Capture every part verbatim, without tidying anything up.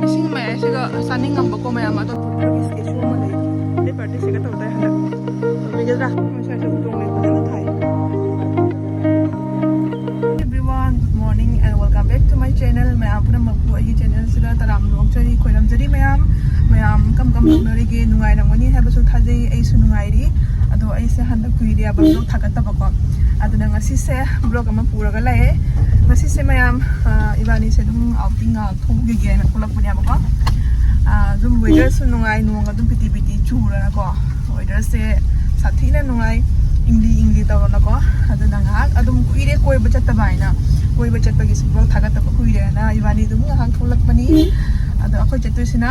ꯏꯁꯤꯡ ꯃꯌꯥꯏꯁꯤꯒ ꯆꯥꯅꯤꯡꯉꯝꯕꯀꯣ ꯃꯌꯥꯝ, ꯑꯗꯣ ꯄꯨꯔꯛꯄꯒꯤ ꯁ꯭ꯀꯦꯠꯁꯨ ꯑꯃ ꯂꯩ꯫ ꯑꯩ ꯄꯥꯔꯇꯤꯁꯤꯒ ꯇꯧꯗꯥꯏ ꯍꯟꯗꯛ꯫ ꯇꯧꯕꯤꯒꯗ꯭ꯔꯥ? ꯃꯣꯏ ꯁ꯭ꯋꯥꯏꯗ ꯍꯧꯗꯣꯡ ꯂꯩ, ꯐꯖꯅ ꯊꯥꯏ꯫ Everyone, good morning and welcome back to my channel. ꯃꯌꯥꯝ ꯄꯨꯝꯅꯃꯛꯄꯨ ꯑꯩꯒꯤ ꯆꯦꯅꯦꯜꯁꯤꯗ ꯇꯔꯥꯝꯅ ꯑꯣꯛꯆꯔꯤ, ꯈꯣꯏꯔꯝꯖꯔꯤ ꯃꯌꯥꯝ꯫ ꯃꯌꯥꯝ ꯀꯝ ꯀꯝ ꯇꯧꯅꯔꯤꯒꯦ? ꯅꯨꯡꯉꯥꯏꯔꯝꯒꯅꯤ ꯍꯥꯏꯕꯁꯨ ꯊꯥꯖꯩ꯫ ꯑꯩꯁꯨ ꯅꯨꯡꯉꯥꯏꯔꯤ꯫ ꯑꯗꯣ ꯑꯩꯁꯦ ꯍꯟꯗꯛ ꯀꯨꯏꯔꯦꯕ ꯕ꯭ꯂꯣꯛ ꯊꯥꯒꯠꯇꯕꯀꯣ꯫ ꯑꯗꯨꯅ ꯉꯁꯤꯁꯦ ꯕ꯭ꯂꯣꯛ ꯑꯃ ꯄꯨꯔꯒ ꯂꯥꯛꯑꯦ꯫ ꯉꯁꯤꯁꯦ ꯃꯌꯥꯝ, ꯑ, ꯏꯕꯥꯅꯤꯁꯦ ꯑꯗꯨꯝ ꯑꯥꯎꯇꯤꯡ ꯉꯥꯏꯍꯥꯛ ꯊꯣꯛꯎꯈꯤꯒꯦꯅ ꯊꯣꯛꯂꯛꯄꯅꯦꯕꯀꯣ꯫ ꯑꯥ, ꯑꯗꯨꯝ ꯋꯦꯗꯔꯁꯨ ꯅꯨꯡꯉꯥꯏ, ꯅꯣꯡ ꯑꯗꯨꯝ ꯄꯤꯇꯤ ꯄꯤꯇꯤ ꯆꯨꯔꯒꯀꯣ, ꯋꯦꯗꯔꯁꯦ ꯁꯥꯊꯤꯅ ꯅꯨꯡꯉꯥꯏ, ꯏꯪꯂꯤ ꯏꯪꯂꯤ ꯇꯧꯔꯒꯀꯣ꯫ ꯑꯗꯨꯅ ꯉꯥꯏꯍꯥꯛ ꯑꯗꯨꯝ ꯀꯨꯏꯔꯦ ꯀꯣꯏꯕ ꯆꯠꯇꯕ ꯍꯥꯏꯅ, ꯀꯣꯏꯕ ꯆꯠꯄꯒꯤꯁꯨ ꯕ꯭ꯂꯣꯛ ꯊꯥꯒꯠꯇꯕ ꯀꯨꯏꯔꯦꯅ ꯏꯕꯥꯅꯤ ꯑꯗꯨꯝ ꯉꯥꯏꯍꯥꯛ ꯊꯣꯛꯂꯛꯄꯅꯤ꯫ ꯑꯗꯣ ꯑꯩꯈꯣꯏ ꯆꯠꯇꯣꯏꯁꯤꯅ,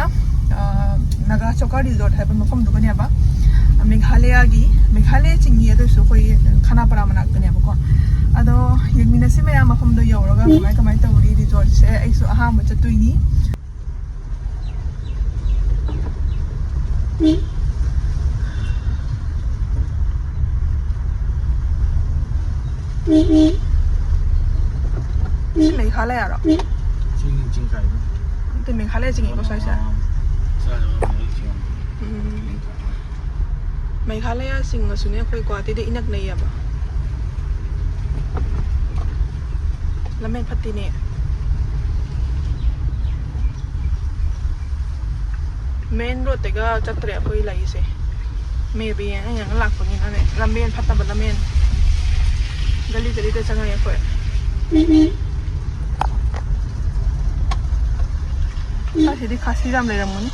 ꯑꯥ, ꯅꯥꯒꯥ ꯆꯣꯀꯥ ꯔꯤꯖꯣꯔꯠ ꯍꯥꯏꯕ ꯃꯐꯝꯗꯨꯒꯅꯦꯕ, ꯃꯦꯘꯥꯂꯌꯥꯒꯤ, ꯃꯦꯘꯥꯂꯌꯥ ꯆꯤꯡꯉꯤ, ꯑꯗꯨ ꯑꯣꯏꯔꯁꯨ ꯑꯩꯈꯣꯏ ꯈꯅꯥꯄꯥꯔꯥ ꯃꯅꯥꯛꯇꯅꯦꯕꯀꯣ꯫ ꯑꯗꯣ ꯌꯦꯡꯃꯤꯟꯅꯁꯤ ꯃꯌꯥꯝ ꯃꯐꯝꯗꯣ ꯌꯧꯔꯒ ꯀꯃꯥꯏ ꯀꯃꯥꯏ ꯇꯧꯔꯤ꯫ ꯔꯤꯖꯣꯔꯠꯁꯦ ꯑꯩꯁꯨ ꯑꯍꯥꯟꯕ ꯆꯠꯇꯣꯏꯅꯤ꯫ ꯁꯤ ꯃꯦꯘꯥꯂꯌꯥꯔꯣ? ꯆꯤꯡ, ꯆꯤꯡ ꯀꯥꯏꯕ꯫ ꯅꯠꯇꯦ, ꯃꯦꯘꯥꯂꯌꯥ ꯆꯤꯡꯉꯤꯀꯣ ꯁ꯭ꯋꯥꯏꯁꯦ? ꯑꯥ, ꯁ꯭ꯋꯥꯏꯗ ꯑꯃ ꯂꯩ, ꯆꯤꯡ꯫ ꯎꯝ꯫ ꯆꯤꯡ ꯀꯥꯏꯕ꯫ ꯃꯦꯘꯥꯂꯌꯥ ꯆꯤꯡꯉꯁꯨꯅꯦ, ꯑꯩꯈꯣꯏ ꯒꯨꯍꯥꯇꯤꯗ ꯏꯅꯛ ꯅꯩꯌꯦꯕ꯫ ꯂꯝꯕꯤ ꯐꯠꯇꯦꯅꯦ꯫ ꯃꯦꯟ ꯔꯣꯗꯇꯒ ꯆꯠꯇ꯭ꯔꯦ ꯑꯩꯈꯣꯏ ꯂꯩꯔꯤꯁꯦ꯫ ꯃꯦꯞ ꯌꯦꯡꯉ ꯌꯦꯡꯉ ꯂꯥꯛꯄꯅꯤꯅꯅꯦ, ꯂꯝꯕꯦꯟ ꯐꯠꯇꯕ ꯂꯝꯕꯦꯟ꯫ ꯒꯂꯤ ꯒꯂꯤꯗ ꯆꯪꯉꯛꯑꯦ ꯑꯩꯈꯣꯏ꯫ ꯑꯁꯤꯗꯤ ꯈꯥꯁꯤ ꯌꯥꯝ ꯂꯩꯔꯝꯒꯅꯤ꯫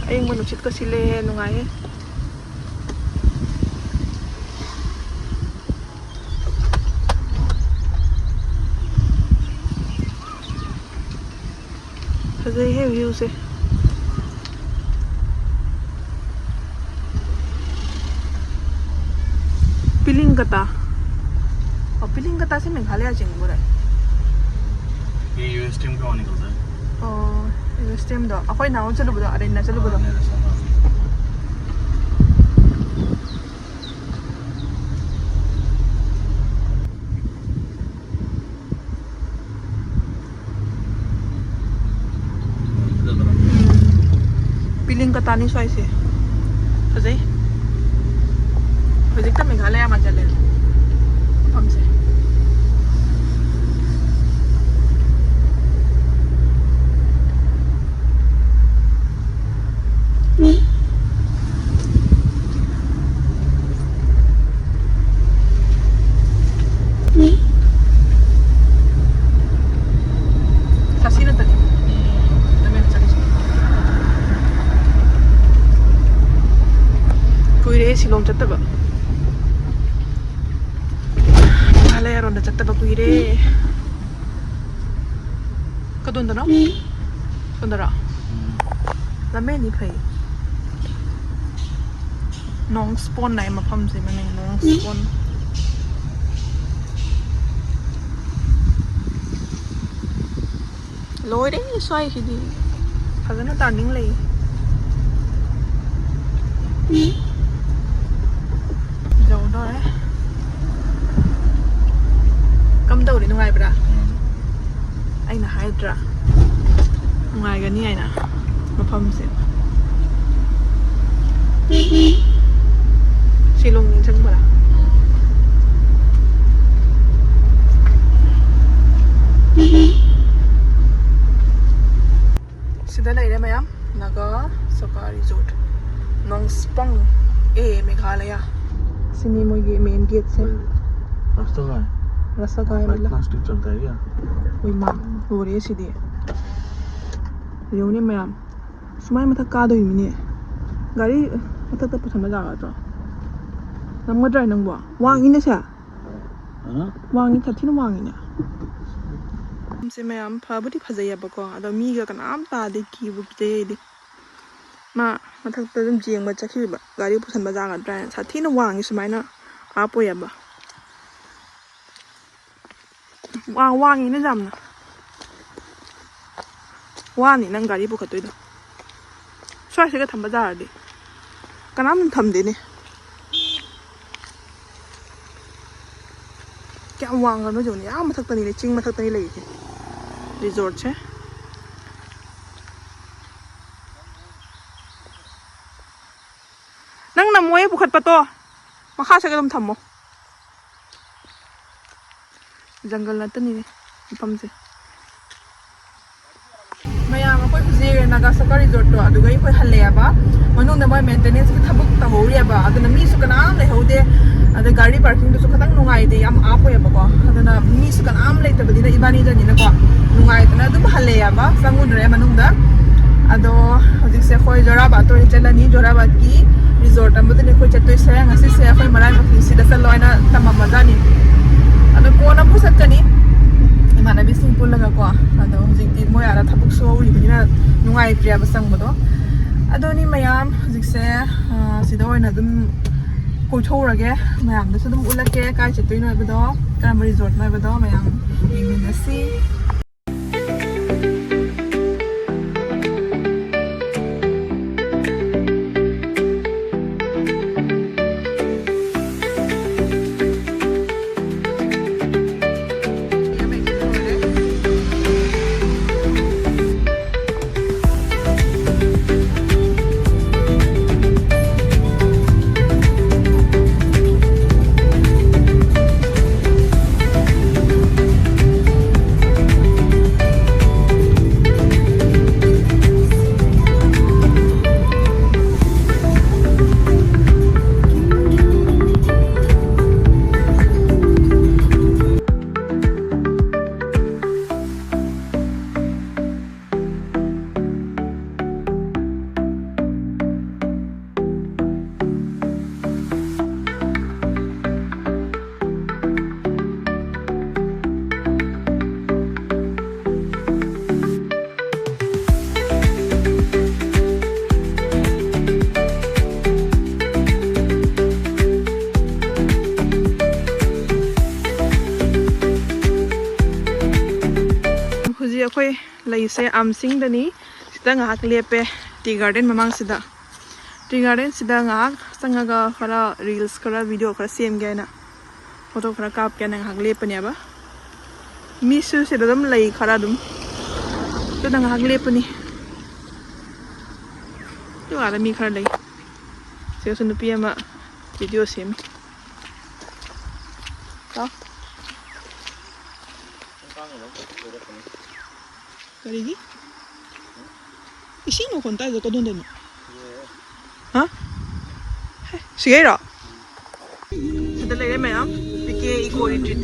ꯑꯌꯤꯡꯕ ꯅꯨꯡꯁꯤꯠꯀ ꯁꯤꯠꯂꯦ, ꯅꯨꯡꯉꯥꯏꯌꯦ꯫ ꯐꯖꯩꯍꯦ viewꯁꯦ꯫ ꯄꯤꯂꯤꯡꯀꯇꯥ꯫ ꯑꯣ, ꯄꯤꯂꯤꯡꯀꯇꯥꯁꯦ ꯃꯦꯘꯥꯂꯌꯥ ꯆꯤꯡꯕꯔꯦ? ये यूएसटीएम का वहाँ निकलता है। ꯑꯣ, ꯌꯨ ꯑꯦꯁ ꯇꯤ ꯑꯦꯝꯗꯣ꯫ ꯑꯩꯈꯣꯏ ꯅꯍꯥꯟ ꯆꯠꯂꯨꯕꯗꯣ, ꯑꯔꯦꯟꯅ ꯆꯠꯂꯨꯕꯗꯣ꯫ हाँ, ये रस्ता। ꯇꯥꯅꯤ ꯁ꯭ꯋꯥꯏꯁꯦ꯫ ꯐꯖꯩ꯫ ꯍꯧꯖꯤꯛꯇ ꯃꯦꯘꯥꯂꯌꯥ ꯃꯥꯟꯁꯤꯜꯂꯦ ꯃꯐꯝꯁꯦ꯫ ꯁꯥꯁꯤ ꯅꯠꯇꯗꯤ ꯇꯃꯦꯡꯂꯣꯡ ꯆꯠꯂꯤꯁꯦ꯫ ꯀꯨꯏꯔꯦ ꯁꯤꯂꯣꯡ ꯆꯠꯇꯕ꯫ ꯃꯦꯘꯥꯂꯌꯥꯔꯣꯝꯗ ꯆꯠꯇꯕ ꯀꯨꯏꯔꯦ꯫ ꯀꯗꯣꯝꯗꯅꯣ? ꯁꯣꯝꯗꯔꯣ? ꯂꯝꯕꯦꯟꯗꯤ ꯐꯩ꯫ ꯅꯣꯡꯁꯄꯣꯟ ꯍꯥꯏ ꯃꯐꯝꯁꯦ ꯃꯃꯤꯡ, ꯅꯣꯡꯁꯄꯣꯟ꯫ ꯂꯣꯏꯔꯦ ꯁ꯭ꯋꯥꯏꯁꯤꯗꯤ꯫ ꯐꯖꯅ turning ꯂꯩ꯫ ꯌꯧꯗꯣꯔꯦ꯫ ꯀꯝꯗꯧꯔꯤ, ꯅꯨꯡꯉꯥꯏꯕ꯭ꯔꯥ? ꯑꯩꯅ ꯍꯥꯏꯗ꯭ꯔꯥ? ꯅꯨꯡꯉꯥꯏꯒꯅꯤ ꯍꯥꯏꯅ ꯃꯐꯝꯁꯦ꯫ ꯁꯤꯂꯣꯡ ꯅꯤꯡꯁꯤꯡꯕ꯭ꯔꯥ? ꯁꯤꯗ ꯂꯩꯔꯦ ꯃꯌꯥꯝ, ꯅꯥꯒꯥ ꯁꯣꯀꯥ ꯔꯤꯖꯣꯔꯠ, ꯅꯣꯡꯁꯄꯣꯡ ꯑꯦ ꯃꯦꯘꯥꯂꯌꯥ꯫ ꯁꯤꯅꯤ ꯃꯣꯏꯒꯤ main gateꯁꯦ꯫ रास्ता कहाँ है? रास्ता कहाँ है? मतलब? इतना स्ट्रिक्ट चलता है क्या? ꯏꯃꯥ, ꯂꯣꯏꯔꯦ ꯁꯤꯗꯤ꯫ ꯌꯦꯡꯉꯨꯅꯦ ꯃꯌꯥꯝ, ꯁꯨꯃꯥꯏ ꯃꯊꯛ ꯀꯥꯗꯣꯏꯃꯤꯅꯦ꯫ ꯒꯥꯔꯤ ꯃꯊꯛꯇ ꯄꯨꯁꯟꯕ ꯌꯥꯒꯗ꯭ꯔꯣ? ꯉꯝꯒꯗ꯭ꯔꯥ ꯅꯪꯕꯣ? ꯋꯥꯡꯉꯤꯅꯦ ꯁꯦ꯫ ꯋꯥꯡꯉꯤ, ꯁꯥꯊꯤꯅ ꯋꯥꯡꯉꯤꯅꯦ꯫ ꯃꯐꯝꯁꯦ ꯃꯌꯥꯝ ꯐꯕꯨꯗꯤ ꯐꯖꯩꯌꯦꯕꯀꯣ, ꯑꯗꯣ ꯃꯤꯒ ꯀꯅꯥꯝ ꯇꯥꯗꯦ, ꯀꯤꯕꯨ ꯀꯤꯖꯩ ꯑꯩꯗꯤ꯫ ꯃꯥ ꯃꯊꯛꯇ ꯑꯗꯨꯝ ꯌꯦꯡꯕ ꯆꯠꯈꯤꯕ, ꯒꯥꯔꯤ ꯄꯨꯁꯟꯕ ꯌꯥꯒꯗ꯭ꯔꯥ ꯍꯥꯏꯅ꯫ ꯁꯥꯊꯤꯅ ꯋꯥꯡꯉꯤ, ꯁꯨꯃꯥꯏꯅ ꯍꯥꯞꯄꯣꯏꯌꯦꯕ꯫ ꯋꯥ-, ꯋꯥꯡꯉꯤꯅꯦ ꯌꯥꯝꯅ꯫ ꯋꯥꯅꯤ ꯅꯪ ꯒꯥꯔꯤ ꯄꯨꯈꯠꯇꯣꯏꯗꯣ꯫ ꯁ꯭ꯋꯥꯏꯁꯤꯒ ꯊꯝꯕ ꯌꯥꯔꯗꯤ꯫ ꯀꯅꯥꯝ ꯊꯝꯗꯦꯅꯦ꯫ ꯀꯌꯥꯝ ꯋꯥꯡꯉꯅꯣ ꯌꯦꯡꯉꯨꯅꯦ꯫ ꯑꯥ ꯃꯊꯛꯇꯅꯤꯅꯦ, ꯆꯤꯡ ꯃꯊꯛꯇꯅꯤ ꯂꯩꯔꯤꯁꯦ ꯔꯤꯖꯣꯔꯠꯁꯦ꯫ ꯃꯣꯏ ꯄꯨꯈꯠꯄꯇꯣ ꯃꯈꯥ ꯁꯦꯠ ꯑꯗꯨꯝ ꯊꯝꯃꯣ꯫ ꯖꯪꯒꯜ ꯅꯠꯇꯅꯤꯅꯦ ꯃꯐꯝꯁꯦ꯫ ꯃꯌꯥꯝ ꯑꯩꯈꯣꯏ ꯍꯧꯖꯤꯛ ꯅꯥꯒꯥ ꯁꯀꯥ ꯔꯤꯖꯣꯔꯠꯇꯣ ꯑꯗꯨꯒ ꯑꯩꯈꯣꯏ ꯍꯜꯂꯛꯑꯦꯕ꯫ ꯃꯅꯨꯡꯗ ꯃꯣꯏ ꯃꯦꯟꯇꯦꯅꯦꯟꯁꯀꯤ ꯊꯕꯛ ꯇꯧꯍꯧꯔꯤꯑꯕ, ꯑꯗꯨꯅ ꯃꯤꯁꯨ ꯀꯅꯥꯝ ꯂꯩꯍꯧꯗꯦ꯫ ꯑꯗꯩ ꯒꯥꯔꯤ ꯄꯥꯔꯀꯤꯡꯗꯨꯁꯨ ꯈꯤꯇꯪ ꯅꯨꯡꯉꯥꯏꯇꯦ, ꯌꯥꯝ ꯑꯥꯞ ꯑꯣꯏꯌꯦꯕꯀꯣ꯫ ꯑꯗꯨꯅ ꯃꯤꯁꯨ ꯀꯅꯥꯝ ꯂꯩꯇꯕꯅꯤꯅ ꯏꯕꯥꯅꯤꯗꯅꯤꯅꯀꯣ ꯅꯨꯡꯉꯥꯏꯇꯅ ꯑꯗꯨꯝ ꯍꯜꯂꯛꯑꯦꯕ, ꯆꯪꯉꯨꯗ꯭ꯔꯦ ꯃꯅꯨꯡꯗ꯫ ꯑꯗꯣ ꯍꯧꯖꯤꯛꯁꯦ ꯑꯩꯈꯣꯏ ꯖꯣꯔꯥꯕꯥꯠꯇ ꯑꯣꯏꯅ ꯆꯠꯂꯅꯤ꯫ ꯖꯣꯔꯥꯕꯥꯠꯀꯤ ꯔꯤꯖꯣꯔꯠ ꯑꯃꯗꯅꯦ ꯑꯩꯈꯣꯏ ꯆꯠꯇꯣꯏꯁꯦ꯫ ꯉꯁꯤꯁꯦ ꯑꯩꯈꯣꯏ ꯃꯔꯥꯏꯕꯛꯀꯤ ꯁꯤꯗ ꯆꯠꯂꯣ ꯍꯥꯏꯅ ꯇꯝꯃꯝꯃꯖꯥꯠꯅꯤ꯫ ꯑꯗꯣ ꯀꯣꯟꯅ ꯑꯃꯨꯛ ꯆꯠꯀꯅꯤ ꯏꯃꯥꯟꯅꯕꯤꯁꯤꯡ ꯄꯨꯜꯂꯒꯀꯣ꯫ ꯑꯗꯣ ꯍꯧꯖꯤꯛꯇꯤ ꯃꯣꯏ ꯑꯥꯗ ꯊꯕꯛ ꯁꯨꯍꯧꯔꯤꯕꯅꯤꯅ ꯅꯨꯡꯉꯥꯏꯇ꯭ꯔꯦꯕ ꯆꯪꯕꯗꯣ꯫ ꯑꯗꯨꯅꯤ ꯃꯌꯥꯝ ꯍꯧꯖꯤꯛꯁꯦ, ꯑ, ꯁꯤꯗ ꯑꯣꯏꯅ ꯑꯗꯨꯝ ꯀꯣꯏꯊꯣꯛꯎꯔꯒꯦ꯫ ꯃꯌꯥꯝꯗꯁꯨ ꯑꯗꯨꯝ ꯎꯠꯂꯛꯀꯦ ꯀꯥꯏ ꯆꯠꯇꯣꯏꯅꯣ ꯍꯥꯏꯕꯗꯣ, ꯀꯔꯝꯕ ꯔꯤꯖꯣꯔꯠꯅꯣ ꯍꯥꯏꯕꯗꯣ ꯃꯌꯥꯝ ꯌꯦꯡꯃꯤꯟꯅꯁꯤ꯫ ꯍꯧꯖꯤꯛ ꯑꯩꯈꯣꯏ ꯂꯩꯁꯦ ꯑꯥꯝꯁꯤꯡꯗꯅꯤ꯫ ꯁꯤꯗ ꯉꯥꯏꯍꯥꯛ ꯂꯦꯞꯄꯦ, ꯇꯤ ꯒꯥꯔꯗꯦꯟ ꯃꯃꯥꯡꯁꯤꯗ꯫ ꯇꯤ ꯒꯥꯔꯗꯦꯟꯁꯤꯗ ꯉꯥꯏꯍꯥꯛ ꯆꯪꯉꯒ ꯈꯔ ꯔꯤꯜꯁ, ꯈꯔ ꯚꯤꯗꯤꯑꯣ ꯈꯔ ꯁꯦꯝꯒꯦ ꯍꯥꯏꯅ, ꯐꯣꯇꯣ ꯈꯔ ꯀꯥꯞꯀꯦꯅ ꯉꯥꯏꯍꯥꯛ ꯂꯦꯞꯄꯅꯦꯕ꯫ ꯃꯤꯁꯨ ꯁꯤꯗ ꯑꯗꯨꯝ ꯂꯩ ꯈꯔ ꯑꯗꯨꯝ, ꯑꯗꯨꯅ ꯉꯥꯏꯍꯥꯛ ꯂꯦꯞꯄꯅꯤ꯫ ꯑꯗꯨ ꯑꯥꯗ ꯃꯤ ꯈꯔ ꯂꯩ꯫ ꯁꯤꯗꯁꯨ ꯅꯨꯄꯤ ꯑꯃ ꯚꯤꯗꯤꯑꯣ ꯁꯦꯝꯃꯤ꯫ ꯀꯣ? ꯀꯔꯤꯒꯤ? ꯏꯁꯤꯡ ꯃꯈꯣꯟ ꯇꯥꯏꯗꯣ ꯀꯗꯣꯝꯗꯩꯅꯣ? ꯍꯥ? ꯍꯦ, ꯁꯤꯒꯩꯔꯣ? ꯁꯤꯗ ꯂꯩꯔꯦ ꯃꯌꯥꯝ꯫ P K eco retreat.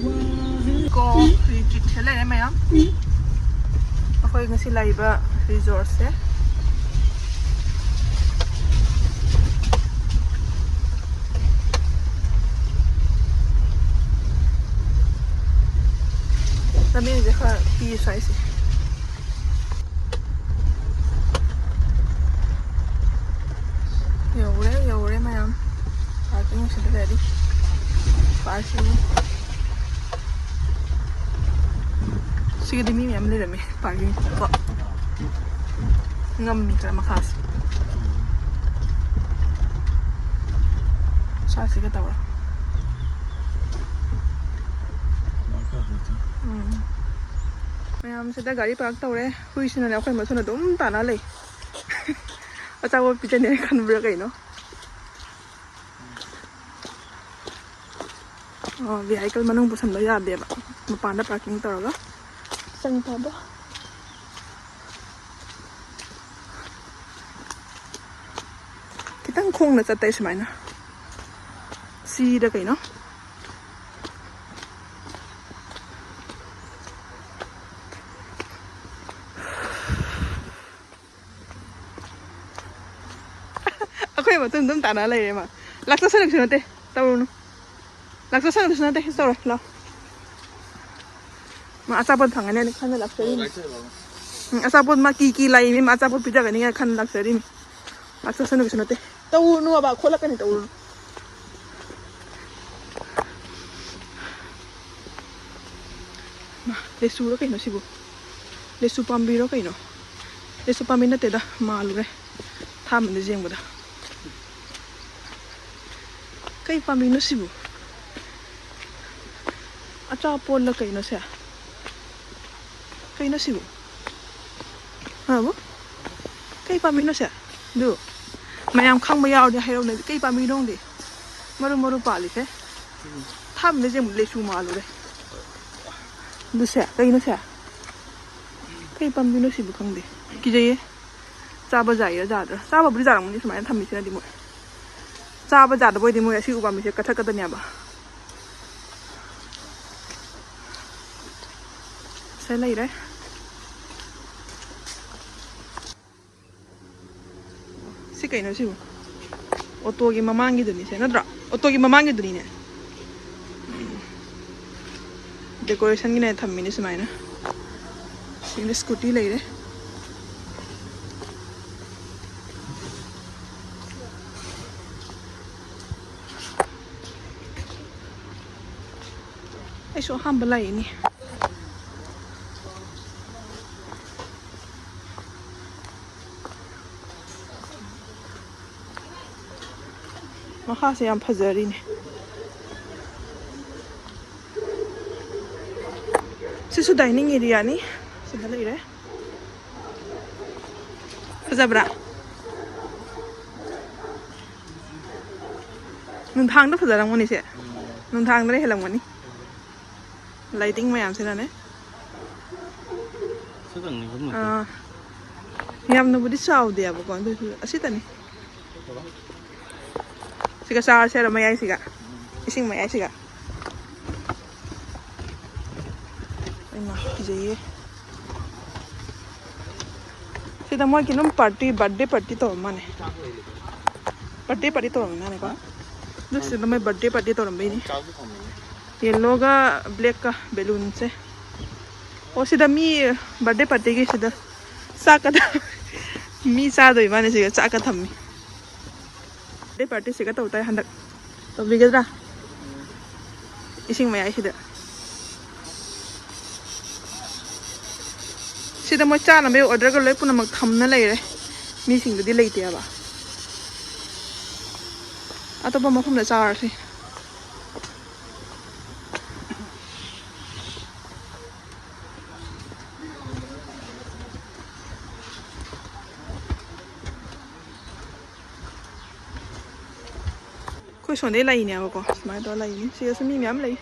Eco ꯔꯤꯇ꯭ꯔꯤꯠꯁꯦ ꯂꯩꯔꯦ ꯃꯌꯥꯝ꯫ ꯑꯩꯈꯣꯏ ꯉꯁꯤ ꯂꯩꯔꯤꯕ ꯔꯤꯖꯣꯔꯠꯁꯦ꯫ ꯂꯝꯕꯤꯁꯦ ꯈꯔ ꯄꯤꯛꯑꯦ ꯁ꯭ꯋꯥꯏꯁꯦ꯫ ꯌꯧꯔꯦ, ꯌꯧꯔꯦ ꯃꯌꯥꯝ꯫ ꯄꯥꯔꯀꯤꯡ ꯁꯤꯗ ꯂꯩꯔꯤ꯫ ꯄꯥꯔꯀꯤꯡ꯫ ꯁꯤꯒꯤꯗꯤ ꯃꯤ ꯃꯌꯥꯝ ꯂꯩꯔꯝꯃꯦ ꯄꯥꯔꯀꯤꯡ ꯀꯣ꯫ ꯉꯝꯃꯤ ꯈꯔ ꯃꯈꯥꯁꯦ꯫ ꯁ꯭ꯋꯥꯏꯁꯤꯒ ꯇꯧꯔ꯫ ꯎꯝ꯫ ꯃꯌꯥꯝꯁꯤꯗ ꯒꯥꯔꯤ ꯄꯥꯔꯛ ꯇꯧꯔꯦ꯫ ꯍꯨꯏꯁꯤꯅꯅꯦ ꯑꯩꯈꯣꯏ ꯃꯊꯨꯟ ꯑꯗꯨꯝ ꯇꯥꯟꯅ ꯂꯩ꯫ ꯑꯆꯥꯄꯣꯠ ꯄꯤꯖꯅꯤ ꯈꯟꯕ꯭ꯔꯥ ꯀꯩꯅꯣ? ꯑꯣ, ꯚꯤꯍꯥꯏꯀꯜ ꯃꯅꯨꯡ ꯄꯨꯁꯟꯕ ꯌꯥꯗꯦꯕ꯫ ꯃꯄꯥꯟꯗ ꯄꯥꯔꯀꯤꯡ ꯇꯧꯔꯒ ꯆꯪ ꯇꯥꯕ꯫ ꯈꯤꯇꯪ ꯈꯣꯡꯅ ꯆꯠꯇꯣꯏ ꯁꯨꯃꯥꯏꯅ꯫ ꯁꯤꯗ ꯀꯩꯅꯣ? ꯑꯩꯈꯣꯏ ꯃꯇꯨꯡ ꯑꯗꯨꯝ ꯇꯥꯟꯅ ꯂꯩꯔꯦ ꯃꯥ꯫ ꯂꯥꯛꯆꯁꯜꯂꯛꯁꯨ ꯅꯠꯇꯦ, ꯇꯧꯔꯨꯅꯨ꯫ ꯂꯥꯛꯆꯁꯜꯂꯛꯁꯨ ꯅꯠꯇꯦ, ꯇꯧꯔꯣ, ꯂꯥꯛꯑꯣ꯫ ꯃꯥ ꯑꯆꯥꯄꯣꯠ ꯐꯪꯒꯅꯤ ꯈꯟꯅ ꯂꯥꯛꯆꯔꯤꯅꯤ꯫ ꯎꯝ, ꯑꯆꯥꯄꯣꯠ ꯃꯥ ꯀꯤ ꯀꯤ ꯂꯥꯛꯏꯃꯤ, ꯃꯥ ꯑꯆꯥꯄꯣꯠ ꯄꯤꯖꯒꯅꯤ ꯈꯟꯅ ꯂꯥꯛꯆꯔꯤꯅꯤ꯫ ꯂꯥꯛꯆꯁꯜꯂꯛꯁꯨ ꯅꯠꯇꯦ꯫ ꯇꯧꯔꯨꯅꯨ ꯕꯕꯥ, ꯈꯣꯠꯂꯛꯀꯅꯤ, ꯇꯧꯔꯨꯅꯨ꯫ ꯃꯥ, ꯂꯦꯁꯨꯔꯣ ꯀꯩꯅꯣ ꯁꯤꯕꯨ? ꯂꯦꯁꯨ ꯄꯥꯝꯕꯤꯔꯣ ꯀꯩꯅꯣ? ꯂꯦꯁꯨ ꯄꯥꯝꯕꯤ ꯅꯠꯇꯦꯗ, ꯃꯥꯜꯂꯨꯔꯦ꯫ ꯑꯍꯥꯟꯕꯗ ꯌꯦꯡꯕꯗ꯫ ꯀꯩ ꯄꯥꯝꯕꯤꯅꯣ ꯁꯤꯕꯨ? ꯑꯆꯥꯄꯣꯠꯂ ꯀꯩꯅꯣ ꯁꯦ? ꯀꯩꯅꯣ ꯁꯤꯕꯨ? ꯍꯥꯕꯨ? ꯀꯩ ꯄꯥꯝꯕꯤꯅꯣ ꯁꯦ? ꯑꯗꯨ? ꯃꯌꯥꯝ ꯈꯪꯕ ꯌꯥꯎꯔꯗꯤ ꯍꯥꯏꯔꯛꯎꯅꯦ꯫ ꯀꯩ ꯄꯥꯝꯕꯤꯅꯣ ꯈꯪꯗꯦ꯫ ꯃꯔꯨ ꯃꯔꯨ ꯄꯥꯜꯂꯤꯁꯦ꯫ ꯊꯥꯕꯅ ꯌꯦꯡꯕ ꯂꯦꯁꯨ ꯃꯥꯜꯂꯨꯔꯦ꯫ ꯑꯗꯨꯁꯦ ꯀꯩꯅꯣꯁꯦ? ꯀꯩ ꯄꯥꯝꯕꯤꯅꯣ ꯁꯤꯕꯨ ꯈꯪꯗꯦ꯫ ꯀꯤꯖꯩꯌꯦ꯫ ꯆꯥꯕ ꯌꯥꯏꯔ ꯌꯥꯗ꯭ꯔꯥ? ꯆꯥꯕꯕꯨꯗꯤ ꯌꯥꯔꯝꯒꯅꯤ ꯁꯨꯃꯥꯏꯅ ꯊꯝꯃꯤꯁꯤꯅꯗꯤ ꯃꯣꯏ꯫ ꯆꯥꯕ ꯌꯥꯗꯕ ꯑꯣꯏꯗꯤ ꯃꯣꯏ ꯑꯁꯤ ꯎ ꯄꯥꯝꯕꯤꯁꯦ ꯀꯛꯊꯠꯀꯗꯕꯅꯦꯕ꯫ ꯁꯦ ꯂꯩꯔꯦ꯫ ꯁꯤ ꯀꯩꯅꯣ ꯁꯤꯕꯨ? ꯑꯣꯇꯣꯒꯤ ꯃꯃꯥꯡꯒꯤꯗꯨꯅꯤꯁꯦ ꯅꯠꯇ꯭ꯔꯣ? ꯑꯣꯇꯣꯒꯤ ꯃꯃꯥꯡꯒꯤꯗꯨꯅꯤꯅꯦ꯫ ꯗꯦꯀꯣꯔꯦꯁꯟꯒꯤꯅꯦ ꯊꯝꯃꯤꯅꯦ ꯁꯨꯃꯥꯏꯅ꯫ ꯁꯤꯅ ꯁ꯭ꯀꯨꯇꯤ ꯂꯩꯔꯦ꯫ ꯑꯩꯁꯨ ꯑꯍꯥꯟꯕ ꯂꯥꯛꯏꯅꯦ꯫ ꯃꯈꯥꯁꯦ ꯌꯥꯝ ꯐꯖꯔꯤꯅꯦ꯫ ꯁꯤꯁꯨ ꯗꯥꯏꯅꯤꯡ ꯑꯦꯔꯤꯌꯥꯅꯤ꯫ ꯁꯤꯗ ꯂꯩꯔꯦ꯫ ꯐꯖꯕ꯭ꯔꯥ? ꯅꯨꯡꯗꯥꯡꯗ ꯐꯖꯔꯝꯒꯅꯤꯁꯦ꯫ ꯅꯨꯡꯗꯥꯡꯗꯅ ꯍꯦꯜꯂꯝꯒꯅꯤ꯫ ꯂꯥꯏꯇꯤꯡ ꯃꯌꯥꯝꯁꯤꯅꯅꯦ꯫ ꯁꯤꯗꯪꯅꯤ ꯍꯨꯝ ꯅꯠꯇꯦ꯫ ꯑꯥ, ꯌꯥꯝꯅꯕꯨꯗꯤ ꯆꯥꯎꯗꯦꯕꯀꯣ, ꯑꯗꯨꯁꯨ ꯑꯁꯤꯇꯅꯤ꯫ ꯁꯤꯒ ꯆꯥꯔꯁꯦ ꯍꯥꯏꯔꯣ, ꯃꯌꯥꯏꯁꯤꯒ? ꯏꯁꯤꯡ ꯃꯌꯥꯏꯁꯤꯒ? ꯏꯃꯥ, ꯀꯤꯖꯩꯌꯦ꯫ ꯁꯤꯗ ꯃꯣꯏ ꯀꯩꯅꯣꯝ ꯄꯥꯔꯇꯤ, ꯕꯥꯔꯗꯦ ꯄꯥꯔꯇꯤ ꯇꯧꯔꯝ ꯃꯥꯅꯦ꯫ ꯕꯥꯔꯗꯦ ꯄꯥꯔꯇꯤ ꯇꯧꯔꯝꯃꯤ ꯃꯥꯅꯦꯀꯣ꯫ ꯑꯗꯨ ꯁꯤꯗ ꯃꯣꯏ ꯕꯥꯔꯗꯦ ꯄꯥꯔꯇꯤ ꯇꯧꯔꯝꯕꯩꯅꯦ꯫ ꯌꯦꯜꯂꯣꯒ ꯕ꯭ꯂꯦꯛꯀ ꯕꯦꯂꯨꯟꯁꯦ꯫ ꯑꯣ, ꯁꯤꯗ ꯃꯤ ꯕꯥꯔꯗꯦ ꯄꯥꯔꯇꯤꯒꯤ ꯁꯤꯗ ꯆꯥꯛꯀ ꯊꯝ-, ꯃꯤ ꯆꯥꯗꯣꯏ ꯃꯥꯅꯦ ꯁꯤꯒ ꯆꯥꯛꯀ ꯊꯝꯃꯤ꯫ ꯕꯥꯔꯗꯦ ꯄꯥꯔꯇꯤꯁꯤꯒ ꯇꯧ ꯇꯥꯏ ꯍꯟꯗꯛ꯫ ꯇꯧꯕꯤꯒꯗ꯭ꯔꯥ? ꯏꯁꯤꯡ ꯃꯌꯥꯏꯁꯤꯗ꯫ ꯁꯤꯗ ꯃꯣꯏ ꯆꯥꯅꯕꯒꯤ ꯑꯣꯔꯗꯔꯒ ꯂꯣꯏ ꯄꯨꯝꯅꯃꯛ ꯊꯝꯅ ꯂꯩꯔꯦ꯫ ꯃꯤꯁꯤꯡꯗꯨꯗꯤ ꯂꯩꯇꯦꯕ꯫ ꯑꯇꯣꯞꯄ ꯃꯐꯝꯗ ꯆꯥꯔꯁꯤ꯫ ꯁꯣꯝꯗꯩ ꯂꯩꯅꯦꯕꯀꯣ, ꯁꯨꯃꯥꯏꯅ ꯇꯧꯔ ꯂꯩꯅꯤ꯫ ꯁꯤꯗꯁꯨ ꯃꯤ ꯃꯌꯥꯝ ꯂꯩ꯫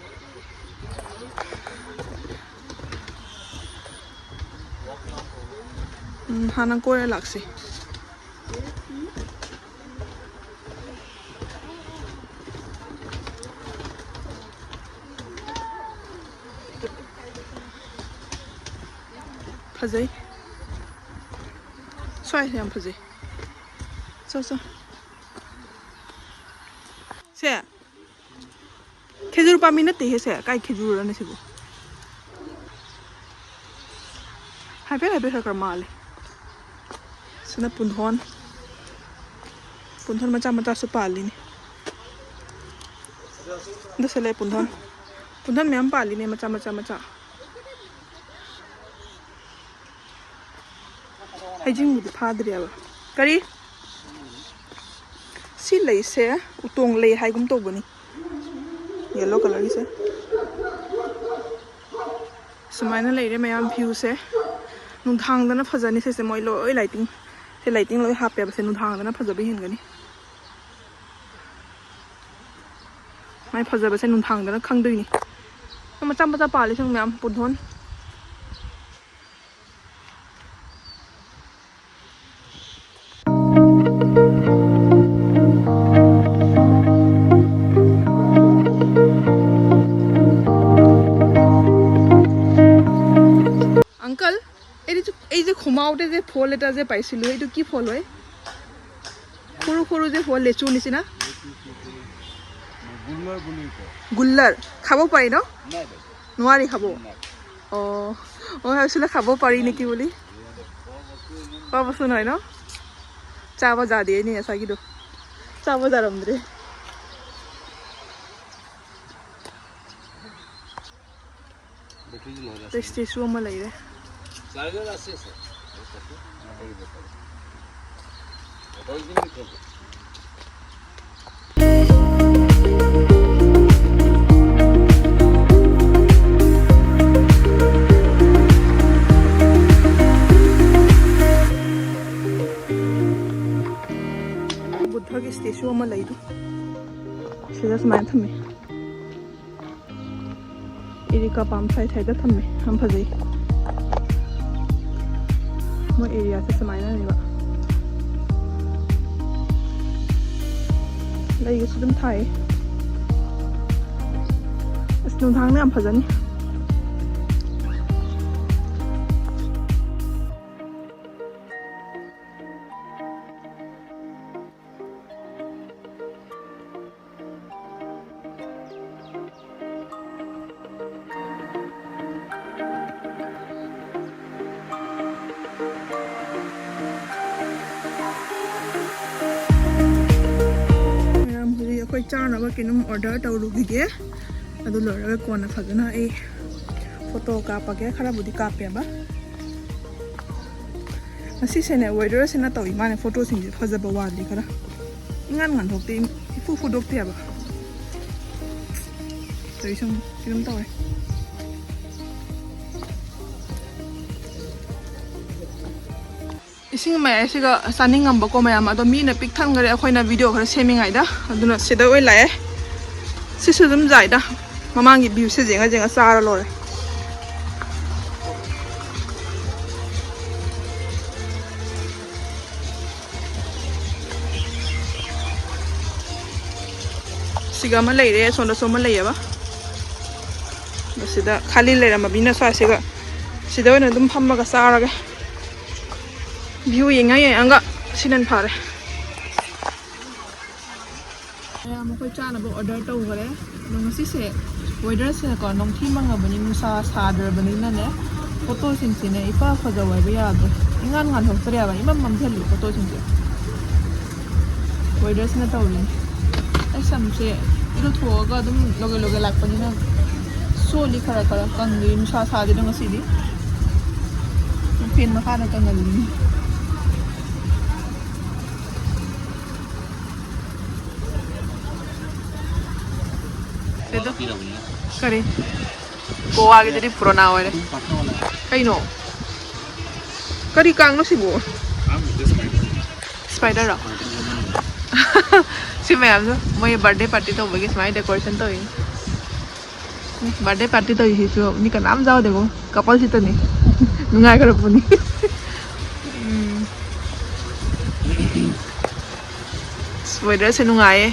ꯎꯝ, ꯍꯥꯟꯅ ꯀꯣꯏꯔ ꯂꯥꯛꯁꯤ꯫ ꯐꯖꯩ꯫ ꯁ꯭ꯋꯥꯏꯁꯦ ꯌꯥꯝ ꯐꯖꯩ꯫ ꯆꯣ, ꯆꯣ꯫ ꯁꯦ꯫ ꯈꯦꯖꯨꯔ ꯄꯥꯝꯕꯤ ꯅꯠꯇꯦꯍꯦ ꯁꯦ꯫ ꯀꯥꯏ ꯈꯦꯖꯨꯔꯅꯣ ꯁꯤꯕꯨ? ꯍꯥꯏꯐꯦꯠ ꯍꯥꯏꯐꯦꯠ ꯈꯔ ꯈꯔ ꯃꯥꯜꯂꯦ꯫ ꯁꯤꯅ ꯄꯨꯟꯊꯣꯟ꯫ ꯄꯨꯟꯊꯣꯟ ꯃꯆꯥ ꯃꯆꯥꯁꯨ ꯄꯥꯜꯂꯤꯅꯦ꯫ ꯑꯗꯨꯁꯨ ꯂꯩ ꯄꯨꯟꯊꯣꯟ꯫ ꯄꯨꯟꯊꯣꯟ ꯃꯌꯥꯝ ꯄꯥꯜꯂꯤꯅꯦ ꯃꯆꯥ ꯃꯆꯥ ꯃꯆꯥ꯫ ꯍꯩꯖꯤꯡꯕꯨꯗꯤ ꯐꯥꯗ꯭ꯔꯤꯑꯕ꯫ ꯀꯔꯤ? ꯁꯤ ꯂꯩꯁꯦ ꯎꯇꯣꯡ ꯂꯩ ꯍꯥꯏꯒꯨꯝ ꯇꯧꯕꯅꯤ꯫ Yellow colourꯒꯤꯁꯦ꯫ ꯁꯨꯃꯥꯏꯅ ꯂꯩꯔꯦ ꯃꯌꯥꯝ viewꯁꯦ꯫ ꯅꯨꯡꯗꯥꯡꯗꯅ ꯐꯖꯅꯤ ꯁꯤꯁꯦ, ꯃꯣꯏ ꯂꯣꯏ lighting꯫ ꯁꯤ lighting ꯂꯣꯏ ꯍꯥꯞꯄꯦꯕ, ꯁꯦ ꯅꯨꯡꯗꯥꯡꯗꯅ ꯐꯖꯕ ꯍꯦꯟꯒꯅꯤ꯫ ꯃꯥꯏ ꯐꯖꯕꯁꯦ ꯅꯨꯡꯗꯥꯡꯗꯅ ꯈꯪꯗꯣꯏꯅꯤ꯫ ꯃꯆꯥ ꯃꯆꯥ ꯄꯥꯜꯂꯤ ꯁꯨꯝ ꯃꯌꯥꯝ ꯄꯨꯟꯊꯣꯟ꯫ Uncle, এইটো যে, এই যে সোমাওঁতে যে ফুল এটা যে পাইছিলোঁ, এইটো কি ফল হয়? সৰু সৰু যে ফুল, লেচু নিচিনা। গুল্লাৰ বুলি কয়। গুল্লাৰ। খাব পাৰি ন? নাই বাইদেউ। নোৱাৰি খাব? নাই। অ', মই ভাবিছিলোঁ খাব পাৰি নেকি বুলি। খোৱা বস্তু নহয় ন? ꯆꯥꯕ ꯌꯥꯗꯦ ꯅꯦ ꯉꯁꯥꯏꯒꯤꯗꯣ꯫ ꯆꯥꯕ ꯌꯥꯔꯝꯗ꯭ꯔꯦ꯫ ꯁ꯭ꯇꯦꯆꯨ ꯑꯃ ꯂꯩꯔꯦ꯫ ꯕꯨꯙꯒꯤ ꯁ꯭ꯇꯦꯆꯨ ꯑꯃ ꯂꯩꯗꯨ꯫ ꯁꯤꯗ ꯁꯨꯃꯥꯏꯅ ꯊꯝꯃꯦ꯫ ꯏꯔꯤꯀꯥ ꯄꯥꯝ ꯁꯥꯏ ꯁꯥꯏꯗ ꯊꯝꯃꯦ꯫ ꯌꯥꯝ ꯐꯖꯩ꯫ ꯃꯣꯏ ꯑꯦꯔꯤꯌꯥꯁꯦ ꯁꯨꯃꯥꯏꯅꯅꯦꯕ꯫ ꯂꯩꯒꯁꯨ ꯑꯗꯨꯝ ꯊꯥꯏꯌꯦ꯫ ꯑꯁ, ꯅꯨꯡꯗꯥꯡꯅ ꯌꯥꯝ ꯐꯖꯅꯤ꯫ ꯃꯌꯥꯝ, ꯍꯧꯖꯤꯛ ꯑꯩꯈꯣꯏ ꯆꯥꯅꯕ ꯀꯩꯅꯣꯝ ꯑꯣꯔꯗꯔ ꯇꯧꯔꯨꯈꯤꯒꯦ꯫ ꯑꯗꯨ ꯂꯣꯏꯔꯒ ꯀꯣꯟꯅ ꯐꯖꯅ ꯑꯩ ꯐꯣꯇꯣ ꯀꯥꯞꯄꯒꯦ꯫ ꯈꯔꯕꯨꯗꯤ ꯀꯥꯞꯄꯦꯕ꯫ ꯉꯁꯤꯁꯦꯅꯦ, ꯋꯦꯗꯔꯁꯤꯅ ꯇꯧꯏ ꯃꯥꯅꯦ, ꯐꯣꯇꯣꯁꯤꯡꯁꯦ ꯐꯖꯕ ꯋꯥꯠꯂꯤ ꯈꯔ꯫ ꯏꯉꯥꯟ ꯉꯥꯟꯊꯣꯛꯇꯦ, ꯏꯐꯨ ꯐꯨꯗꯣꯛꯇꯦꯕ꯫ ꯇꯧꯏꯁꯨꯝ ꯀꯩꯅꯣꯝ ꯇꯧꯔꯦ꯫ ꯏꯁꯤꯡ ꯃꯌꯥꯏꯁꯤꯒ ꯆꯥꯅꯤꯡꯉꯝꯕꯀꯣ ꯃꯌꯥꯝ, ꯑꯗꯣ ꯃꯤꯅ ꯄꯤꯛ ꯊꯟꯈꯔꯦ ꯑꯩꯈꯣꯏꯅ ꯚꯤꯗꯤꯑꯣ ꯈꯔ ꯁꯦꯝꯃꯤꯉꯩꯗ꯫ ꯑꯗꯨꯅ ꯁꯤꯗ ꯑꯣꯏꯅ ꯂꯥꯛꯑꯦ꯫ ꯁꯤꯁꯨ ꯑꯗꯨꯝ ꯌꯥꯏꯗ, ꯃꯃꯥꯡꯒꯤ ꯚ꯭ꯌꯨꯁꯦ ꯌꯦꯡꯉ ꯌꯦꯡꯉ ꯆꯥꯔ ꯂꯣꯏꯔꯦ꯫ ꯁꯤꯒ ꯑꯃ ꯂꯩꯔꯦ, ꯁꯣꯝꯗꯁꯨ ꯑꯃ ꯂꯩꯌꯦꯕ꯫ ꯑꯗꯣ ꯁꯤꯗ ꯈꯥꯂꯤ ꯂꯩꯔꯝꯃꯕꯅꯤꯅ ꯁ꯭ꯋꯥꯏꯁꯤꯒ ꯁꯤꯗ ꯑꯣꯏꯅ ꯑꯗꯨꯝ ꯐꯝꯃꯒ ꯆꯥꯔꯒꯦ꯫ ꯚ꯭ꯌꯨ ꯌꯦꯡꯉ ꯌꯦꯡꯉꯒ ꯁꯤꯅ ꯍꯦꯟꯅ ꯐꯔꯦ꯫ ꯃꯌꯥꯝ ꯑꯩꯈꯣꯏ ꯆꯥꯅꯕ ꯑꯣꯔꯗꯔ ꯇꯧꯈꯔꯦ꯫ ꯑꯗꯣ ꯉꯁꯤꯁꯦ ꯋꯦꯗꯔꯁꯦꯀꯣ ꯅꯣꯡꯊꯤ ꯃꯪꯉꯕꯅꯤ, ꯅꯨꯡꯁꯥ ꯁꯥꯗ꯭ꯔꯕꯅꯤꯅꯅꯦ, ꯐꯣꯇꯣꯁꯤꯡꯁꯤꯅꯦ ꯏꯐ ꯐꯖꯕ ꯍꯥꯏꯕ ꯌꯥꯗ꯭ꯔꯦ꯫ ꯏꯉꯥꯟ ꯉꯥꯟꯊꯣꯛꯇ꯭ꯔꯦꯕ, ꯏꯃꯝ ꯃꯝꯁꯤꯜꯂꯤ ꯐꯣꯇꯣꯁꯤꯡꯁꯦ꯫ ꯋꯦꯗꯔꯁꯤꯅ ꯇꯧꯔꯤꯅꯤ꯫ ꯑꯩ ꯁꯝꯁꯦ ꯏꯔꯨꯊꯣꯛꯑꯒ ꯑꯗꯨꯝ ꯂꯣꯒꯦ ꯂꯣꯒꯦ ꯂꯥꯛꯄꯅꯤꯅ ꯆꯣꯠꯂꯤ ꯈꯔ ꯈꯔ, ꯀꯪꯗ꯭ꯔꯤ, ꯅꯨꯡꯁꯥ ꯁꯥꯗꯦꯗ ꯉꯁꯤꯗꯤ꯫ ꯐꯦꯟ ꯃꯈꯥꯗ ꯀꯪꯍꯜꯂꯤꯅꯤ꯫ ꯀꯔꯤ? ꯒꯣꯋꯥꯒꯤꯗꯨꯗꯤ ꯄꯨꯔꯥꯅꯥ ꯑꯣꯏꯔꯦ꯫ ꯀꯩꯅꯣ? ꯀꯔꯤ ꯀꯥꯡꯅꯣ ꯁꯤꯕꯨ? ꯏꯁꯄꯥꯏꯗꯔꯔꯣ? ꯁꯤ ꯃꯌꯥꯝꯁꯨ ꯃꯣꯏ ꯕꯥꯔꯗꯦ ꯄꯥꯔꯇꯤ ꯇꯧꯕꯒꯤ ꯁꯨꯃꯥꯏꯅ ꯗꯦꯀꯣꯔꯦꯁꯟ ꯇꯧꯏ꯫ ꯕꯥꯔꯗꯦ ꯄꯥꯔꯇꯤ ꯇꯧꯔꯤꯁꯤꯁꯨ ꯃꯤ ꯀꯅꯥꯝ ꯌꯥꯎꯗꯦꯀꯣ, ꯀꯄꯜ ꯁꯤꯠꯇꯅꯤ꯫ ꯅꯨꯡꯉꯥꯏꯈ꯭ꯔ ꯄꯨꯅꯤ꯫ ꯎꯝ꯫ ꯑꯁ, ꯋꯦꯗꯔꯁꯦ ꯅꯨꯡꯉꯥꯏꯌꯦ꯫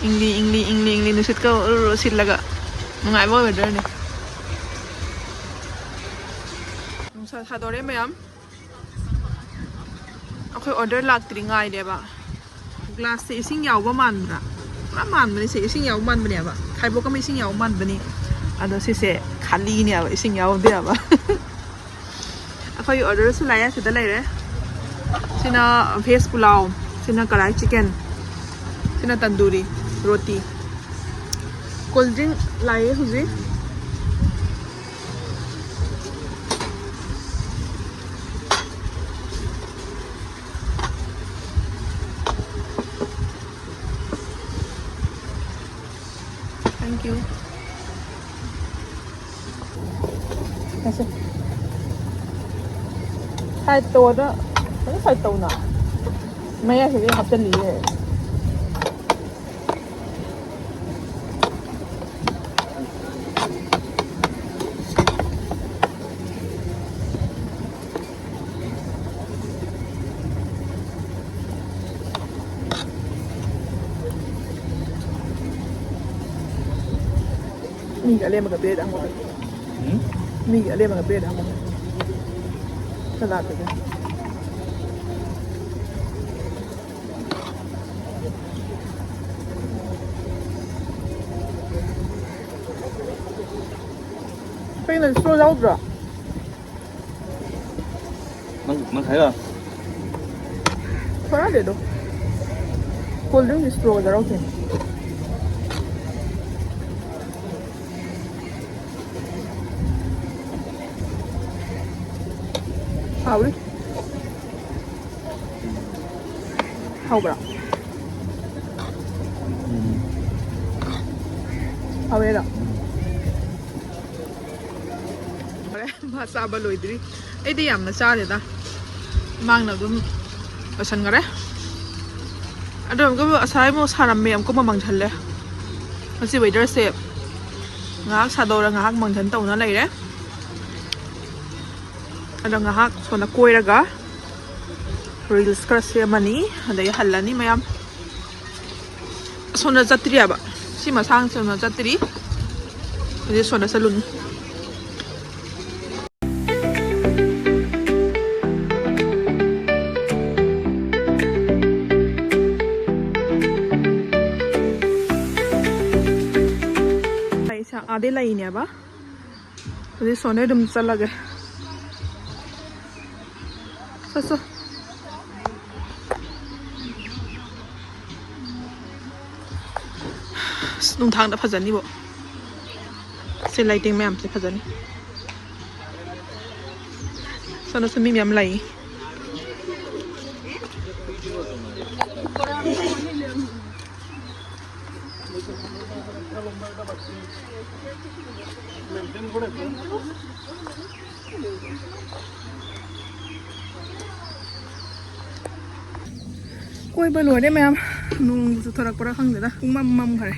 ꯏꯪꯂꯤ ꯏꯪꯂꯤ ꯏꯪꯂꯤ ꯏꯪꯂꯤ ꯅꯨꯡꯁꯤꯠꯀ ꯎꯔꯨꯔꯨ ꯁꯤꯠꯂꯒ ꯅꯨꯡꯉꯥꯏꯕ ꯋꯦꯗꯔꯅꯤ꯫ ꯅꯨꯡꯁꯥ ꯁꯥꯗꯣꯔꯦ ꯃꯌꯥꯝ꯫ ꯑꯩꯈꯣꯏ ꯑꯣꯔꯗꯔ ꯂꯥꯛꯇ꯭ꯔꯤ ꯉꯥꯏꯔꯦꯕ꯫ ꯒ꯭ꯂꯥꯁꯁꯦ ꯏꯁꯤꯡ ꯌꯥꯎꯕ ꯃꯥꯟꯕ꯭ꯔꯥ? ꯄꯨꯔꯥ ꯃꯥꯟꯕꯅꯤ꯫ ꯁꯦ ꯏꯁꯤꯡ ꯌꯥꯎꯕ ꯃꯥꯟꯕꯅꯦꯕ, ꯈꯥꯏꯕꯣꯛ ꯑꯃ ꯏꯁꯤꯡ ꯌꯥꯎꯕ ꯃꯥꯟꯕꯅꯤ꯫ ꯑꯗꯣ ꯁꯤꯁꯦ ꯈꯥꯂꯤꯅꯦꯕ, ꯏꯁꯤꯡ ꯌꯥꯎꯗꯦꯕ꯫ ꯑꯩꯈꯣꯏꯒꯤ ꯑꯣꯔꯗꯔꯁꯨ ꯂꯥꯛꯑꯦ, ꯁꯤꯗ ꯂꯩꯔꯦ꯫ ꯁꯤꯅ ꯚꯦꯖ ꯄꯨꯂꯥꯎ, ꯁꯤꯅ ꯀꯔꯥꯏ ꯆꯤꯀꯟ, ꯁꯤꯅ ꯇꯟꯗꯨꯔꯤ ꯔꯣꯇꯤ꯫ ꯀꯣꯜ ꯗ꯭ꯔꯤꯡ ꯂꯥꯛꯑꯦ ꯍꯧꯖꯤꯛ꯫ Thank you. ꯉꯁꯤ ꯁꯥꯏꯠ ꯇꯧꯗ, ꯐꯖꯅ ꯁꯥꯏꯠ ꯇꯧꯅ ꯃꯌꯥꯏꯁꯤꯗ ꯍꯥꯞꯆꯜꯂꯤꯌꯦ꯫ ꯃꯤꯒꯤ ꯑꯂꯦꯝꯕꯒ ꯄꯤꯔꯗꯤ ꯍꯪꯉꯣ꯫ ꯎꯝ? ꯃꯤꯒꯤ ꯑꯂꯦꯝꯕꯒ ꯄꯤꯔꯗꯤ ꯍꯪꯉꯣ꯫ ꯆꯠꯂꯥꯛꯀꯗꯣꯏꯅꯤ꯫ ꯀꯩꯅꯣ, straw ꯌꯥꯎꯗ꯭ꯔꯣ? ꯅꯪ, ꯅꯪ ꯈꯥꯏꯔꯣ? ꯈꯔꯗꯤ ꯑꯗꯨꯝ꯫ Cold drink ꯗꯤ straw ꯌꯥꯎꯔꯛꯇꯦ꯫ ꯍꯥꯎꯔꯤ꯫ ꯍꯥꯎꯕ꯭ꯔꯥ? ꯎꯝ꯫ ꯍꯥꯎꯋꯦꯔꯥ? ꯎꯝ꯫ ꯍꯣꯔꯦꯟ ꯃꯥ ꯆꯥꯕ ꯂꯣꯏꯗ꯭ꯔꯤ꯫ ꯑꯩꯗꯤ ꯌꯥꯝꯅ ꯆꯥꯗꯦꯗ꯫ ꯃꯥꯡꯅ ꯑꯗꯨꯝ ꯂꯣꯏꯁꯟꯈꯔꯦ꯫ ꯑꯗꯣ ꯑꯃꯨꯛꯀ ꯉꯁꯥꯏ ꯑꯃꯨꯛ ꯁꯥꯔꯝꯃꯦ, ꯑꯃꯨꯛꯀ ꯑꯃꯨꯛ ꯃꯪꯁꯜꯂꯦ꯫ ꯉꯁꯤ weatherꯁꯦ ꯉꯥꯏꯍꯥꯛ ꯁꯥꯗꯣꯛꯑꯒ ꯉꯥꯏꯍꯥꯛ ꯃꯪꯁꯟ ꯇꯧꯅ ꯂꯩꯔꯦ꯫ ꯑꯗꯣ ꯉꯥꯏꯍꯥꯛ ꯁꯣꯝꯗ ꯀꯣꯏꯔꯒ reels ꯈꯔ ꯁꯦꯝꯃꯅꯤ, ꯑꯗꯩ ꯍꯜꯂꯅꯤ ꯃꯌꯥꯝ꯫ ꯁꯣꯝꯗ ꯆꯠꯇ꯭ꯔꯤꯑꯕ, ꯁꯤ ꯃꯁꯥꯡ ꯁꯣꯝꯗ ꯆꯠꯇ꯭ꯔꯤ꯫ ꯍꯧꯖꯤꯛ ꯁꯣꯝꯗ ꯆꯠꯂꯨꯅꯤ꯫ ꯑꯩꯁꯦ ꯑꯥꯗꯩ ꯂꯩꯅꯦꯕ꯫ ꯍꯧꯖꯤꯛ ꯁꯣꯝꯗꯩ ꯑꯗꯨꯝ ꯆꯠꯂꯒꯦ꯫ ꯆꯠꯁꯣ꯫ ꯑꯁ, ꯅꯨꯡꯗꯥꯡꯗ ꯐꯖꯅꯤꯕꯣ꯫ ꯁꯤ lighting ꯃꯌꯥꯝꯁꯦ ꯐꯖꯅꯤ꯫ ꯁꯣꯝꯗꯁꯨ ꯃꯤ ꯃꯌꯥꯝ ꯂꯩ꯫ ꯀꯣꯏꯕ ꯂꯣꯏꯔꯦ ꯃꯌꯥꯝ꯫ ꯅꯣꯡ ꯆꯨꯊꯔꯛꯄ꯭ꯔꯥ ꯈꯪꯗꯦꯗ, ꯄꯨꯡꯃꯝ ꯃꯝꯈ꯭ꯔꯦ꯫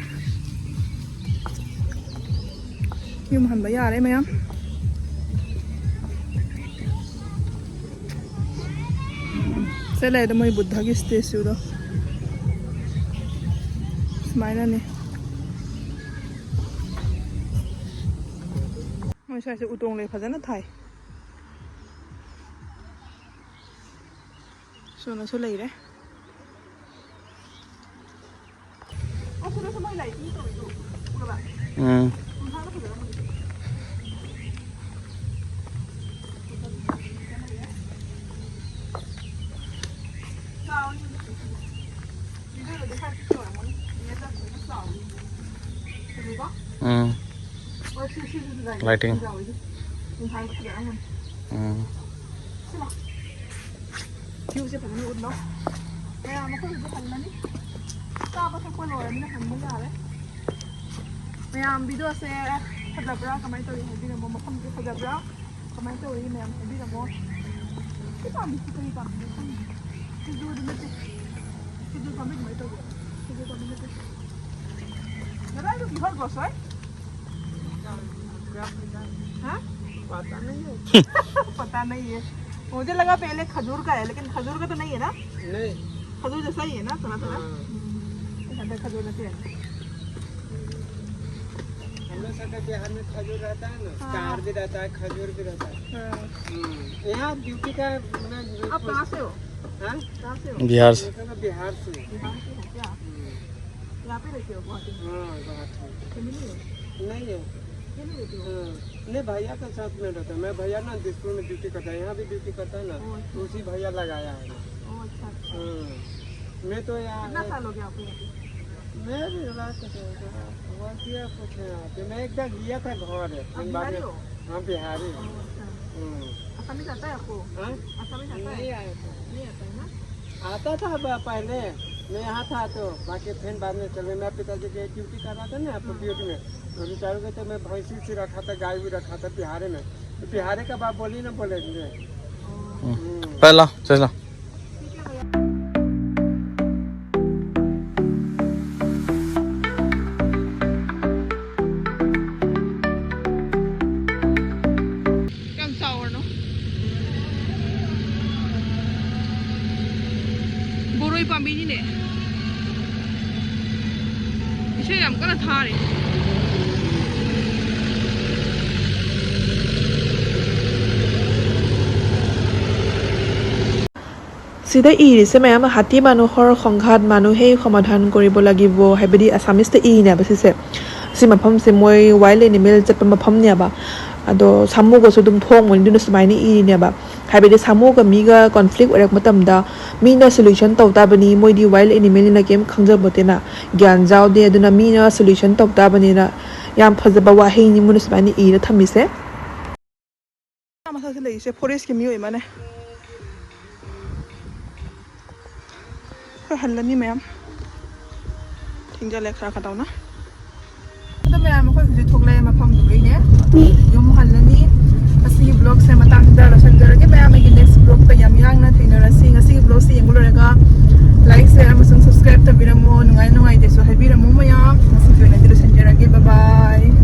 ꯌꯨꯝ ꯍꯟꯕ ꯌꯥꯔꯦ ꯃꯌꯥꯝ꯫ ꯁꯦ ꯂꯩꯔꯦ ꯃꯣꯏ ꯕꯨꯙꯒꯤ statueꯗꯣ꯫ ꯁꯨꯃꯥꯏꯅꯅꯦ꯫ ꯃꯣꯏ ꯁ꯭ꯋꯥꯏꯁꯦ ꯎꯇꯣꯡ ꯂꯩ ꯐꯖꯅ ꯊꯥꯏ꯫ ꯁꯣꯝꯗꯁꯨ ꯂꯩꯔꯦ꯫ ꯎꯝ꯫ ꯎꯝ꯫ Lighting꯫ ꯎꯝ꯫ Viewꯁꯦ ꯐꯖꯅ ꯎꯠꯂꯣ꯫ ꯃꯌꯥꯝ ꯑꯩꯈꯣꯏ ꯍꯧꯖꯤꯛ ꯍꯜꯂꯅꯤ꯫ ꯆꯥꯕ ꯊꯛꯄ ꯂꯣꯏꯔꯕꯅꯤꯅ ꯍꯟꯕ ꯌꯥꯔꯦ꯫ ꯃꯌꯥꯝ videoꯁꯦ ꯐꯖꯕ꯭ꯔꯥ, ꯀꯃꯥꯏꯅ ꯇꯧꯋꯤ ꯍꯥꯏꯕꯤꯔꯝꯃꯣ꯫ ꯃꯐꯝꯁꯦ ꯐꯖꯕ꯭ꯔꯥ, ꯀꯃꯥꯏꯅ ꯇꯧꯋꯤ ꯃꯌꯥꯝ ꯍꯥꯏꯕꯤꯔꯝꯃꯣ꯫ ꯁꯤ ꯄꯥꯝꯃꯤꯁꯤ ꯀꯔꯤ ꯄꯥꯝꯃꯤꯅꯣ ꯈꯪꯗꯦ꯫ ꯁꯤꯁꯨ ꯑꯗꯨꯝ ꯅꯠꯇꯦ꯫ ꯁꯤ ꯉꯔꯥꯡꯗꯣ ꯀꯤꯍꯣꯝ ꯒ꯭ꯔꯣꯁ ꯍꯣꯏ? ꯍꯥ? पता नहीं है। पता नहीं है। मुझे लगा पहले खजूर का है, लेकिन खजूर का तो नहीं है ना? नहीं। खजूर जैसा ही है ना, थोड़ा थोड़ा? हाँ। हम्म। अंदर खजूर रहते हैं। हम लोग सबके बिहार में खजूर रहता है ना, हाँ। चार भी रहता है, खजूर भी रहता है। हाँ। हम्म। यहाँ ड्यूटी का, मतलब, आप कहाँ से हो? हाँ? कहाँ से हो? बिहार से। मैं तो बिहार से हूँ। बिहार से हो क्या? हम्म। यहाँ पे रहते हो गुवाहाटी में? हाँ, गुवाहाटी में। फैमिली है? नहीं है। अकेले रहते हो? हाँ। नहीं, भैया के साथ में रहता है। मैं, भैया ना दिसपुर में ड्यूटी करता है, यहाँ भी ड्यूटी करता है ना, ओ, अच्छा। तो उसी भैया लगाया है। ओ, अच्छा, अच्छा। हाँ। मैं तो यहाँ कितना साल हो गया आपको यहाँ पे? मैं भी रहा तो, हुआ किया कुछ यहाँ पे। मैं एक बार गया था घर, फिर आप बाद बिहारी में हो? हाँ, बिहारी ओ, हूँ। अच्छा। हम्म। आसामीज आता है आपको? हाँ? आसामीज आता है? नहीं आया था। नहीं आता है ना? आता था ब-, पहले, मैं यहाँ था तो, बाकी फिर बाद में चले। मैं पिताजी के ड्यूटी कर रहा था ना, आपको हाँ। ड्यूटी में, तो रिटायर हो गए, तो मैं भैंसी से रखा था, गाय भी रखा था बिहार में। तो बिहार का बात बोली ना बोले थे। ओ। हम्म। पहला, चला। ठीक है भैया। ꯌꯥꯝ ꯆꯥꯎꯔꯅꯨ꯫ ꯕꯣꯔꯣꯏ ꯄꯥꯝꯕꯤꯅꯤꯅꯦ꯫ ꯏꯁꯩ ꯌꯥꯝ ꯀꯟꯅ ꯊꯥꯔꯤ꯫ ꯁꯤꯗ ꯏꯔꯤꯁꯦ ꯃꯌꯥꯝ ꯍꯥꯇꯤ ꯃꯥꯅꯨꯍꯔ ꯈꯣꯡꯘꯥꯠ ꯃꯥꯅꯨꯍꯦ ꯁꯃꯥꯙꯥꯟ ꯀꯣꯔꯤꯕꯣ ꯂꯥꯒꯤꯕꯣ ꯍꯥꯏꯕꯗꯤ ꯑꯁꯥꯃꯤꯁꯇ ꯏꯅꯦꯕ ꯁꯤꯁꯦ꯫ ꯁꯤ ꯃꯐꯝꯁꯦ ꯃꯣꯏ ꯋꯥꯏꯜ ꯑꯦꯅꯤꯃꯦꯜ ꯆꯠꯄ ꯃꯐꯝꯅꯦꯕ꯫ ꯑꯗꯣ ꯁꯥꯃꯨꯒꯁꯨ ꯑꯗꯨꯝ ꯊꯣꯛꯑꯝꯒꯅꯤ, ꯑꯗꯨꯅ ꯁꯨꯃꯥꯏꯅ ꯏꯔꯤꯅꯦꯕ꯫ ꯍꯥꯏꯕꯗꯤ ꯁꯥꯃꯨꯒ ꯃꯤꯒ ꯀꯣꯟꯐ꯭ꯂꯤꯛ ꯑꯣꯏꯔꯛꯄ ꯃꯇꯝꯗ ꯃꯤꯅ ꯁꯣꯂꯨꯁꯟ ꯇꯧ ꯇꯥꯕꯅꯤ, ꯃꯣꯏꯗꯤ ꯋꯥꯏꯜ ꯑꯦꯅꯤꯃꯦꯜꯅꯤꯅ ꯀꯩꯝ ꯈꯪꯖꯄꯣꯠꯇꯦꯅ, ꯒ꯭ꯌꯥꯟ ꯌꯥꯎꯗꯦ, ꯑꯗꯨꯅ ꯃꯤꯅ ꯁꯣꯂꯨꯁꯟ ꯇꯧ ꯇꯥꯕꯅꯤꯅ꯫ ꯌꯥꯝ ꯐꯖꯕ ꯋꯥꯍꯩꯅꯤ ꯃꯣꯏꯅ ꯁꯨꯃꯥꯏꯅ ꯏꯔ ꯊꯝꯃꯤꯁꯦ꯫ ꯃꯊꯛꯇ ꯂꯩꯔꯤꯁꯦ ꯐꯣꯔꯦꯁꯀꯤ ꯃꯤꯑꯣꯏ ꯑꯃꯅꯦ꯫ ꯈꯔ ꯍꯜꯂꯅꯤ ꯃꯌꯥꯝ꯫ ꯊꯦꯡꯖꯤꯜꯂꯦ ꯈꯔ ꯈꯔ ꯇꯧꯅ꯫ ꯑꯗꯣ ꯃꯌꯥꯝ, ꯑꯩꯈꯣꯏ ꯍꯧꯖꯤꯛ ꯊꯣꯛꯂꯛꯑꯦ ꯃꯐꯝꯗꯨꯗꯩꯅꯦ꯫ ꯌꯨꯝ ꯍꯜꯂꯅꯤ꯫ ꯉꯁꯤꯒꯤ ꯕ꯭ꯂꯣꯒꯁꯦ ꯃꯇꯥꯡꯁꯤꯗ ꯂꯣꯏꯁꯤꯟꯖꯔꯒꯦ꯫ ꯃꯌꯥꯝ ꯑꯩꯒꯤ ꯅꯦꯛꯁ ꯕ꯭ꯂꯣꯒꯇ ꯌꯥꯝ ꯌꯥꯡꯅ ꯊꯦꯡꯅꯔꯁꯤ꯫ ꯉꯁꯤꯒꯤ ꯕ꯭ꯂꯣꯒꯁꯦ ꯌꯦꯡꯕ ꯂꯣꯏꯔꯒ ꯂꯥꯏꯛ, ꯁꯤꯌꯔ ꯑꯃꯁꯨꯡ ꯇꯧꯕꯤꯔꯝꯃꯣ, ꯅꯨꯡꯉꯥꯏ ꯅꯨꯡꯉꯥꯏꯇꯦꯁꯨ ꯍꯥꯏꯕꯤꯔꯝꯃꯣ ꯃꯌꯥꯝ꯫ ꯉꯁꯤꯒꯤ ꯑꯣꯏꯅꯗꯤ ꯂꯣꯏꯁꯤꯟꯖꯔꯒꯦ꯫ ꯕꯥꯏ ꯕꯥꯏ꯫